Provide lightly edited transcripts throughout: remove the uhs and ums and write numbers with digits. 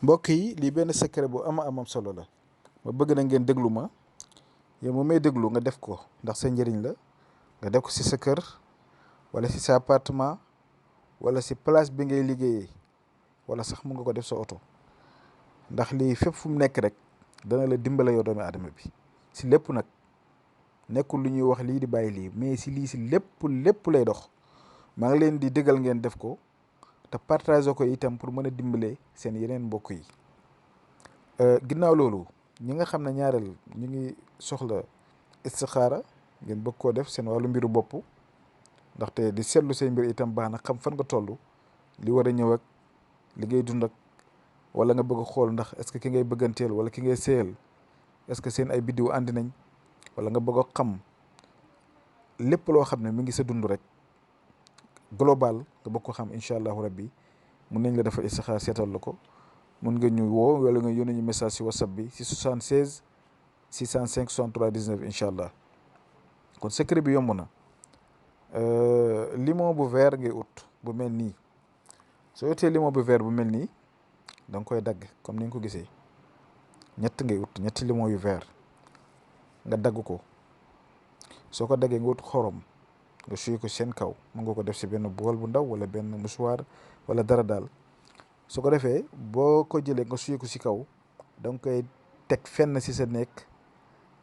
mbokk yi lii benn secret bu amam solo la ma bëgg na ngeen déglu ma yow mu may déglu nga def ko ndax sa njëriñ la nga def ko ci sa kër wala ci sa appartement wala ci place bi ngay liggéeyee wala sax mun nga ko def sa oto ndax lii fépp fu mu nekk rek dana la dimbale yow doomi aadama bi ci lépp nag nekkul lu ñuy wax lii di bàyyi lii mais ci lii ci lépp lay dox maa ngi leen di déggal ngeen def ko te partager ko itam pour mën a dimbale seen yeneen mbokk yi ginnaaw loolu ñi nga xam ne ñaareel ñu ngi soxla istixaara ngeen bëgg koo def seen wàllu mbiru bopp ndaxte di seetlu seen mbir itam baax na xam fan nga toll li war a ñëw ak li ngay dund ak wala nga bëgg a xool ndax est-ce que ki ngay bëgganteel wala ki ngay séyal est-ce que seen ay biddiw àndi nañ wala nga bëgg a xam lépp loo xam ne mi ngi sa dund rek global nga bëgg ko xam incha allahu rabbi mun nañ la defal istixaara seetal la ko mun nga ñu woo wala nga yónnee ñu message si whatsapp bi si 76 605 63 19 incha allah kon secret bi yomb na limon bu vert ngay ut bu mel nii soo utee limon bu vert bu mel nii da nga koy dagg comme ni nga ko gisee ngay ut ñetti limon yu vert nga dagg ko soo ko daggee nga ut xorom nga suy ko seen kaw mën nga ko def si benn bool bu ndaw wala benn mouchoir wala dara daal su ko defee boo ko jëlee nga suy ko si kaw da nga koy teg fenn si sa nekk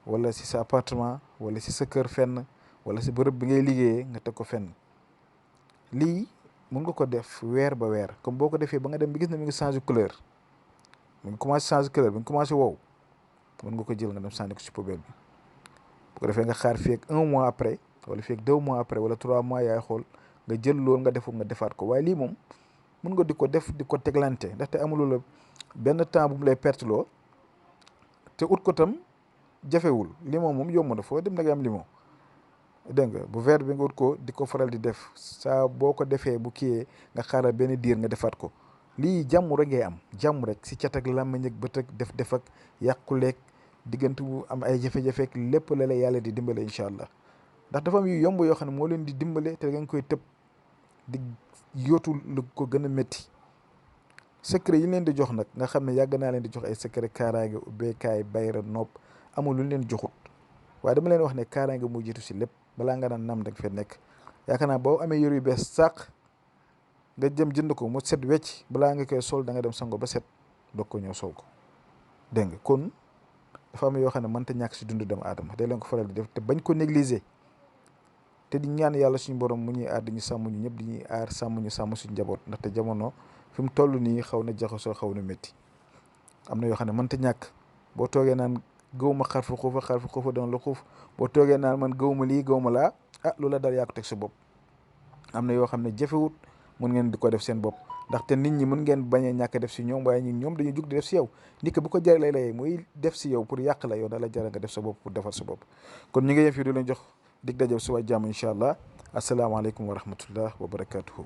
wala si sa appartement wala si sa kër fenn wala si bërëb bi ngay liggéeyee nga teg ko fenn lii mun nga ko def weer ba weer comme boo ko defee ba nga dem bi gis na mi ngi changé couleur mi ngi commencé changé couleur mi ngi commencé wow mun nga ko jël nga dem sànni ko si poubelle bi bu ko defee nga xaar fii ak 1 mois après wala fii ak 2 mois après wala 3 mois yaay xool nga jël loolu nga deful nga defaat ko waaye lii moom mun nga di ko def di ko teglante ndaxte amuloo la benn temps bu mu lay perte loo te ut ko tam jafewul limon moom yomb na foo dem da ngay am limon dégg nga bu vert bi nga ut ko di ko faral di def saa boo ko defee bu kiyee nga xaaral benn diir nga defaat ko lii jàmm rek ngay am jàmm rek si cat ak làmmiñ ak bët ak def ak yàquleeg diggante bu am ay jafe-jafe ak lépp la yàlla di dimbale incha allah ndax dafa am yu yomb yoo xam ne moo leen di dimbale te nga koy tëb di yóotu lu ko gën a métti secret yi leen di jox nag nga xam ne yàgg naa leen di jox ay secret kaaraange ubbeekaay bayra nopp amul lu leen joxut waaye dama leen wax ne kaaraange moo jiitu si lépp balaa nga naan nam dag fee nekk yaakaar naa boo amee yëre yu bees sàq nga jëm jënd ko mu set wecc balaa nga koy sol da nga dem sango ba set doog ko ñëw sol ko dégg nga kon dafa am yoo xam ne mënta ñàkk si dundu doomu aadama day leen ko faral di def te bañ ko négliger te di ñaan yàlla suñu borom mu ñuy aar di ñu sàmm ñu ñëpp di ñuy aar sàmm ñu sàmm suñu njaboot ndaxte jamono fi mu toll nii xaw na jaxasoo xaw na métti am na yoo xam ne mënta ñàkk boo toogee naan gëwuma xarfu xuufa dana la xuuf boo toogee naan man gëwuma lii gëwuma laa loola daal yaa ko teg sa bopp am na yoo xam ne jafewut mun ngeen di ko def seen bopp ndaxte nit ñi mun ngeen bañ a ñàkk def si ñoom waaye ñoom dañuy jug di def si yow nit ki bu ko jaralee lay muy def si yow pour yàq la yow da la jaral nga def sa bopp pour defar sa bopp kon ñu ngi yem fii di leen jox dig daje suba jàmm incha allah asalaamaaleykum wa rahmatullah wa barakatuhu